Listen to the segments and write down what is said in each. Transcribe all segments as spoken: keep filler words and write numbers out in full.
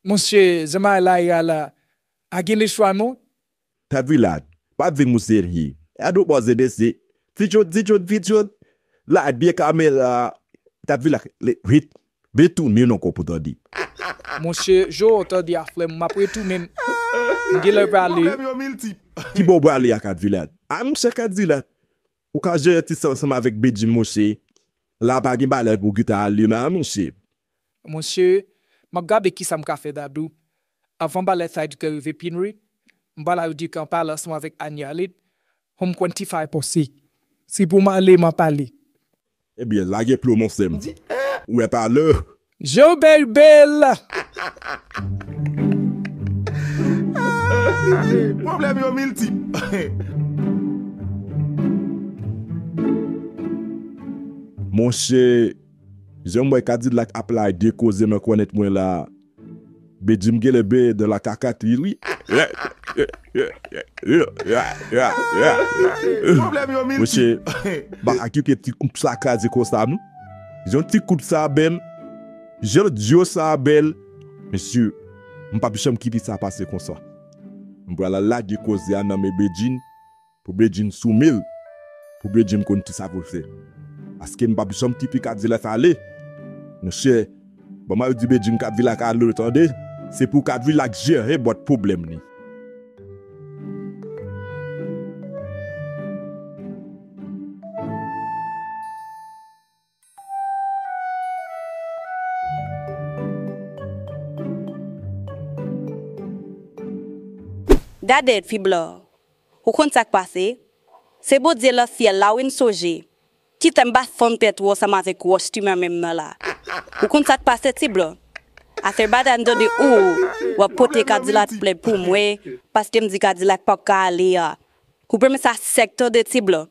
Monchè, zanmay la, la, a gen lechwa non. Kadvilak, pa vin mousse hi. Ado pòze desi. Ti chot, ti chot, ti chot. La byen kamera. Kadvilak, le, hit. Retounen ankò pou tande. Monchè, jan w tande a frè m, m ap retounen. M gen lè prale. Pwoblèm yo miltip. Ki bò w prale a Kadvilak? A, monchè Kadvilak. Ou ka jere ti sa ansanm avèk Bedjine, monchè. La pa gen balè pou ki ta ale la, monchè. Monchè, m ap gade kisa m ka fè, Dadou. Avan balè sa di ke rive Pinri, m pral al di ke m pale ansanm avèk Anialit, home twenty-five posse. Si pou m ale, m ap ale. Ebyen, lage plo, mon sè m. Ou wè pa lè. Joe Bèl Bèl! Pwoblèm yo miltip. Monchè, jan m wè Kadilak ap lage koze nan kònèt mwen la, Bedjine genlè byen nan lakakati, wi. Pwoblèm yo miltip. Monchè, pa kite ti koup sa kraze konsa, non. Jan ti koup sa bèl, jan dyo sa bèl. Mesye, m p ap janm kite sa pase konsa. M pral al lage koze a nan men Bedjine. Pou Bedjine soumil, pou Bedjine konn kisa pou l fè. Paske m p ap janm kite Kadilak ale. Monchè, ban m al di Bedjine Kadilak ale, tande. Se pou Kadilak jere bòt pwoblèm li. Gade, ti blan. Ou konn sa k pase? Se Bondye nan syèl la wi m sonje. Kite m pa fanm tèt ou ansanm avèk wòch ti manman m nan la. Ou konn sa k pase, ti blan? Afè bagay m tande ou, w ap pote Kadilak plent pou mwen, paske m di Kadilak p ap ka ale a. Ou premye sa sèk tande, ti blan.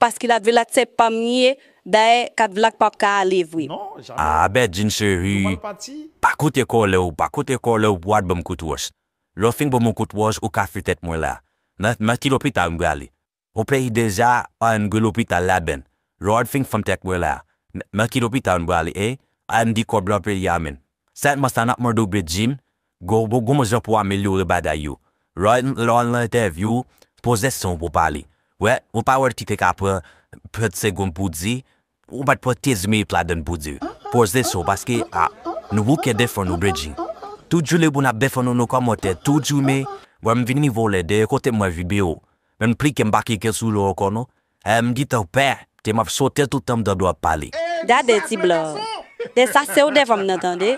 Paske Kadilak se pa m li ye, dayè Kadilak p ap ka ale vre. Ah Bedjine cheri, pa koute kòlè w, pa koute kòlè w pou al ban m kout wòch. Lè w fin ban m yon kout wòch, ou ka fè tèt mwen la. Men, men ki lopital m prale. Yon peyi deja, an gwe lopital la ben. Lè w fin fanm tèt mwen la. Men, men ki lopital m prale, e? An di kòb lan peyi a men. Sèlman sa n ap mande w Bedjine, gon, gon, gon jan pou amelyore bagay yo. Lè w, lè w al nan entèvyou, poze san w pou pale. Wè, ou pa wè l ki te ka pran trant segonn pou di, ou pa t pran kenz minit ladann pou di. Poze san w, paske, a, nou bouke defann ou Bedjine. Tout jou le moun ap defann ou nan kòmantè, tout jou men, wè m vin nivo w lè dèyè kote m wè videyo. Men m plike m pa klike sou li ankò non. Èè m gentan pè, ke m ap sote toutan m tande w ap pale. Gade ti blan. Lè sa se ou defann m nan tande.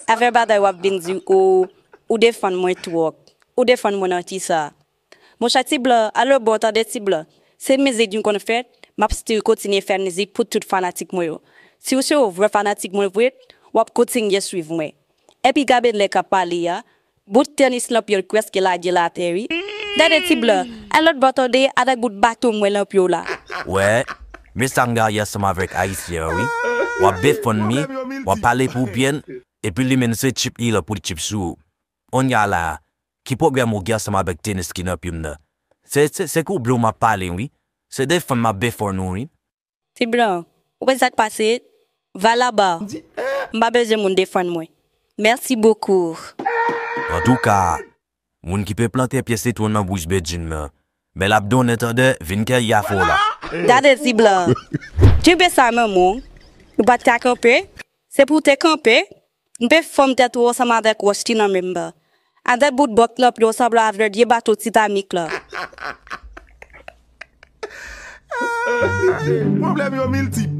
Avè bagay w ap vin di ou, ou defann mwen twòp. Ou defann mwen nan kisa? Monchè ti blan, ale bò tande ti blan. Se mizik nou konn fè, m ap still kontinye fè mizik pou tout fanatik mwen yo. Si w se yon vrè fanatik mwen vre, w ap kontinye swiv mwen. Epi gade nèg k ap pale a, bout tenis nan pye l prèske lage l atè wi. Gade ti blan, al lòt bò tande avèk bout baton mwen nan pye w la. Wè, men sa m gaye ansanm avèk ayisyen an wi. W ap defann li, w ap pale pou byen, epi li menm se tchip li lan pou l tchip sou ou. Kounye a la a, ki pwoblèm ou gen ansanm avèk tenis ki nan pye m nan? Se, se, se koube w m ap pale wi. Se defann m ap defann ou wi. Ti blan, ou konn sa k pase? Va laba. M pa bezwen moun defann mwen. Merci beaucoup. Antouka, moun ki pe plante pye sitwon nan bouch Bedjine nan, men l ap donnen tande, vin kè yafo la. Gade ti blan. Kenbe sa nan men w. Ou pa t ka kanpe? Se pou w te kanpe. M pe fanm tèt ou ansanm avèk wòch ki nan men m nan. Avèk bout bòk nan pye w sanble avèk vye bato Titanik la. Pwoblèm yo miltip.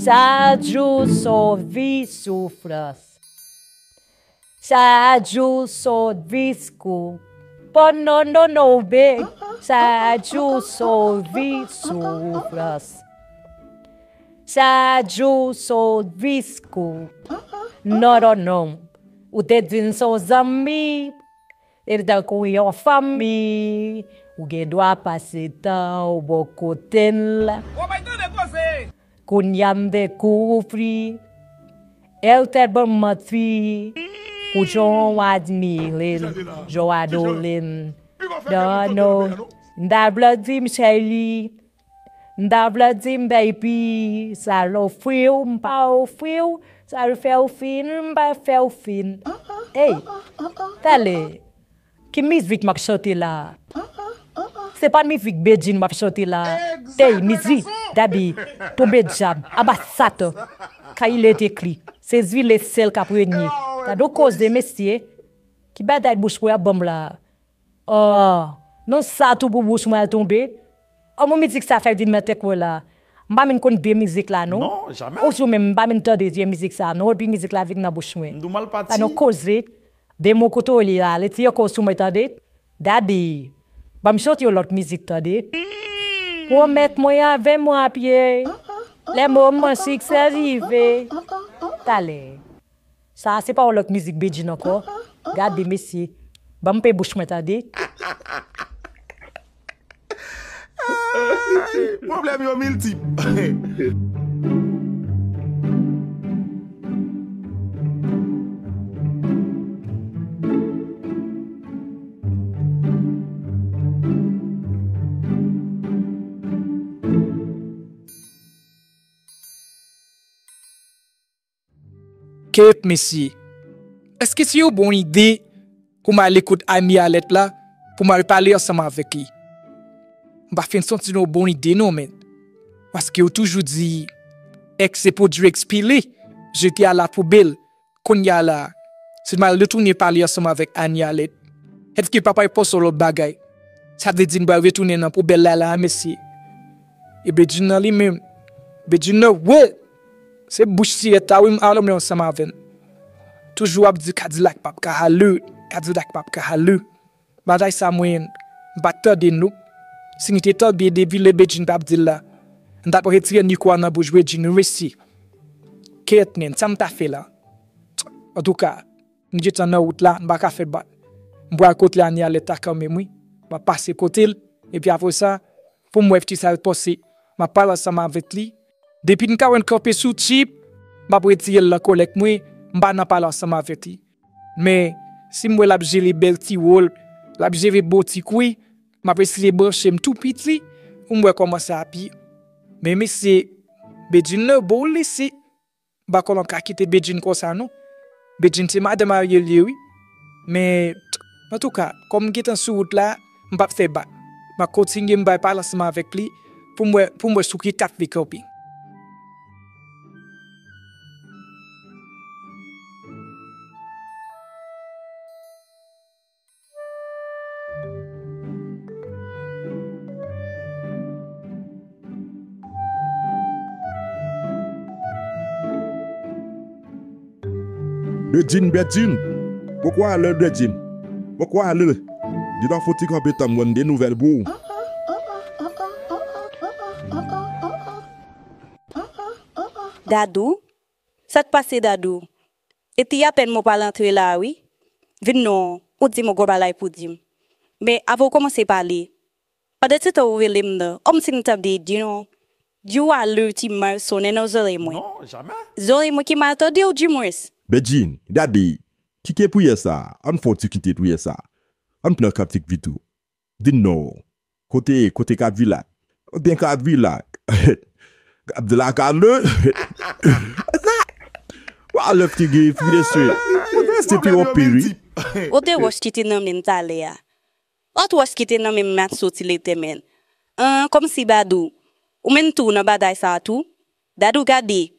Chak jou s on vi soufrans. Chak jou s on diskou. Pò non non non big. Chak jou s on vi soufrans. Chak jou s on diskou. Non non non. Ou te di n s on zanmi. E tankou yon fanmi. Ou gen dwa pase tan ou bò kote n. Kounye a m dekouvri. E w tèlman manti. Pou jan w admire l, jan w adore l. Non, non. M ta vle di m cheri. M ta vle di m baby. Sa l ofri w, m pa ofri w. Sa l fè w fin, m pa fè w fin. Ey, talè. Ki mizik m ap chante la? Se pa mizik Bedjine m ap chante la. Ey, mizik, Daddy, tonbe djab, anba Satan. Kay lete kli. Se zile sèl k ap renye. Gade yon koze, mesye. Ki bagay bouch mwen ap ban m la? Oh, non sa tou pou bouch mwen al tonbe. Oh, mon mizik sa fè vin nan tèt mwen la. M pa menm konn de mizik la, non. Non, jamè. Ou sou menm, m pa menm tande de mizik sa, non. Epi mizik la vin nan bouch mwen. M di w mal pati. Sa non koze. De mo kote w li la, leti ankò sou mwen, tande. Daddy, ban m chante yon lòt mizik, tande. Pwomèt mwen avè mwen apye. Lè moman siksè rive. Talè. Sa a se pa yon lòt mizik Bedjine ankò. Gade, mesye. Ban m pen bouch mwen, tande. Pwoblèm yo miltip. Kèt mesye, èske se yon bon ide pou m al ekout Annie Alerte la pou m al pale ansanm avèk li? M pa fin santi l yon bon ide non, men. Paske yo toujou di, ex se pou Drex pile, jete a la poubèl. Kounye a la, si m al retounen pale ansanm avèk Annie Alerte, èske l pa pral panse yon lòt bagay? Sa vle di n pral retounen nan poubèl la la a, mesye. E Bedjine nan li menm, Bedjine nan, wi! Se bouch sirèt la, wi, m al ansanm avè l. Toujou ap di Kadilak p ap ka ale, Kadilak p ap ka ale. Bagay sa mwen, m pa t tande l non. Si m te tande depi lè Bedjine t ap di l la, m t ap retire mikwo a nan bouch Bedjine, wi mesye. Kèt men, sa m ta fè la? Antouka, m gentan nan wout la, m pa ka fè bak. M pral kote Annie Alerte la kanmenm wi. M ap pase kote l, epi apre sa, pou m wè ti sa l panse. M ap pale ansanm avèk li. Depi m ka wè l kanpe sou tip, m ap retire l nan kòlèk mwen, m pa nan pale ansanm avèk li. Men, si m wè l ap jere bèl ti wòl, l ap jere bon ti kwi, m ap eseye branche m tou piti pou m wè kòman sa ap ye. Men mesye, Bedjine nan bon lese. M pa kwè m ap ka kite Bedjine konsa non. Bedjine se madan marye l ye wi. Men, antouka, kòm m gentan sou wout la, m p ap fè bak. M ap kontinye m bay pale ansanm avèk li pou m wè, pou m wè sou ki kat li kanpe. Bedjine, Bedjine! Poko ale, Bedjine? Poko ale? Gentan fouti kanpe tann mwen de nouvèl pou ou. Dadou? Sa k pase, Dadou? E ti apèn mwen pral antre la a wi. Vin non, ou di m yon gwo bagay pou di m. Men avan w kòmanse pale, pandan se tan ou rele m nan, kòmsi m tande di non, di w a lè ti mal sonnen nan zòrèy mwen. Non, jamè. Zòrèy mwen ki mal tande w dimwens. Bedjine, gade, kite priyè sa, ann fè yon ti kite priyè sa. Ann pran kantik vit ou. Di n non. Kote, kote Kadvilak? Kote Kadvilak? Kadvilak ale. Wa lè figi, figi de swe. Se pi wòp pi wi. Kote wòch ki te nan men m talè a? Lòt wòch ki te nan men m ap soti lete men. An, kòmsi Dadou, ou menm tou w nan batay sa a tou? Dadou gade,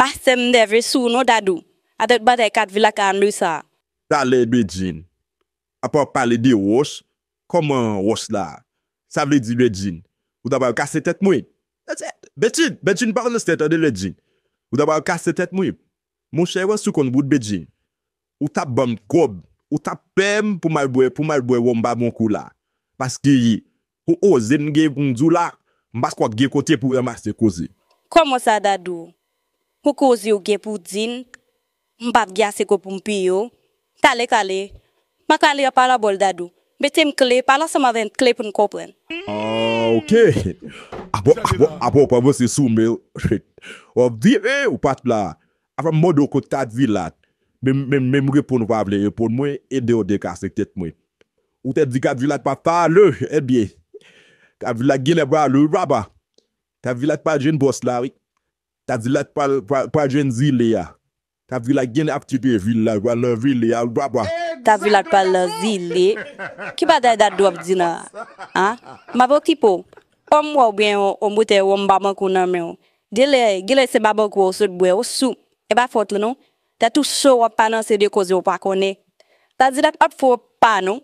pastè m nève sou w non Dadou, avèk batay Kadvilak a ane sa a. Talè Bedjine. Apa w ap pale de wòch, kòman wòch la? Sa vle di Bedjine, ou ta pral kase tèt mwen? Bedjine, Bedjine pa nan sèt ane Bedjine. Ou ta pral kase tèt mwen? Monchè, wè si w konn wout Bedjine, ou t ap ban m kòb, ou t ap pè m pou m al bwè, pou m al bwè wòm ba bon kou la. Paske, ou oze m gen pou m di w la, m pa kwè w ap gen kote pou w ranmase koze. Kòman sa Dadou? Pou koze w gen pou w di n, m p ap gen ase kòb pou m peye w. Talè, talè. M a kale an parabòl Dadou. Mete m kle, pale ansanm avè m kle pou n konprann. Ah, ok. Apre, apre, apre w pa panse sou men w. W ap vire, ou pa t la. Apre m mande w kot Kadvilak. Men, men, men m reponn ou pa vle reponn mwen, ede w dekase tèt mwen. Ou te di Kadilak pa pale, ebyen. Kadilak genlè pale, wi, papa. Kadilak pa jwenn pòs la, wi. Kadilak pa, pa, pa jwenn zile a. Kadilak genlè ap kite vil la, pral nan zile a, wi, papa. Kadilak pral nan zile. Ki bagay Dadou ap di la? An? M ap okipe w. Kòm w wè w byen, yon boutèy wonm Babankou nan men w. Genlè, genlè se Babankou w sot bwè, ou sou. E pa fòt ou non. Tèt ou cho, w ap panse de koze w pa konnen. Kadilak ap fè w pa non.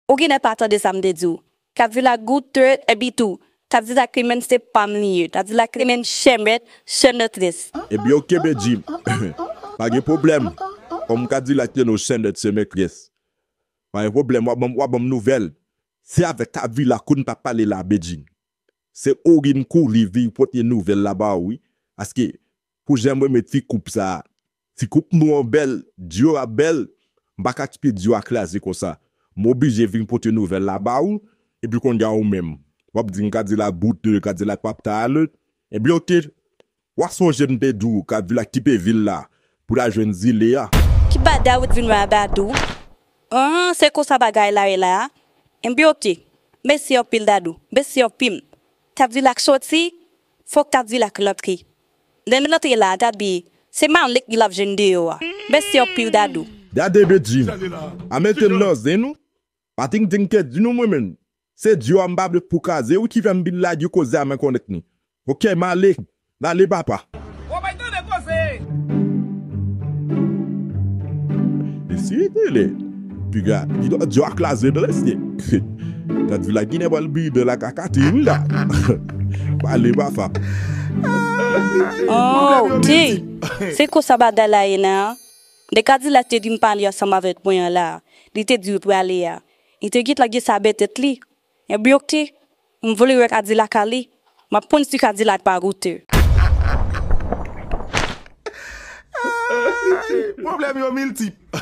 Ou genlè pa tande sa m te di w. Kadilak goute, epi tou. Kadilak li menm se pa m li ye. Kadilak li menm chèmèt, chènètres. Ebyen, oke, Bedjine. Pa gen pwoblèm. Kòm Kadilak te nou chènèt se mètres. Pa gen pwoblèm, w ap ban m, w ap ban m nouvèl. Se avèk Kadilak ou n t ap pale la, Bedjine. Se ou ki m kouri vin pote nouvèl la ba ou, wi. Paske, pou jan mwen renmen ti koup sa a. Ti koup nou an bèl, dyo a bèl. M pa ka kite dyo a kraze konsa. M oblije vin pote nouvèl la ba ou, epi kounye a ou menm. W ap di m Kadilak boute, Kadilak p ap ka ale. Ebyen, oke, w a sonje m te di w Kadilak kite vil la pou l al jwenn zile a. Ki bagay ou t vin wè a Dadou? An, se konsa bagay la ye la a. Ebyen, oke. Mèsi anpil, Dadou. Mèsi anpil. Kadilak soti, fòk Kadilak rantre. Lè l rantre la, Dadou, se Malik li l ap jwenn deyò a. Mèsi anpil, Dadou. Gade, Bedjine. A mete l nan zen nou. Pa tingting ke di nou mwen menm. Se dyo a m pa vle pou kraze wi ki fè m vin lage koze a men konnèt ni. Oke, m ale. M ale, papa. Ou bay tande koze. Mesye, tele. Piga, li dwa dyo a kraze blese. Kadilak genlè pral bide la kakati wi la. M ale, papa. Oh, ok. Se konsa bagay la ye la. Lè Kadilak te di m pale ansanm avèk mwen an la, li te di l prale a. Li te gentan gen sa bè tèt li. Ebyen, oke, m vle wè Kadilak ale. M ap konn si Kadilak pa goute. Pwoblèm yo miltip.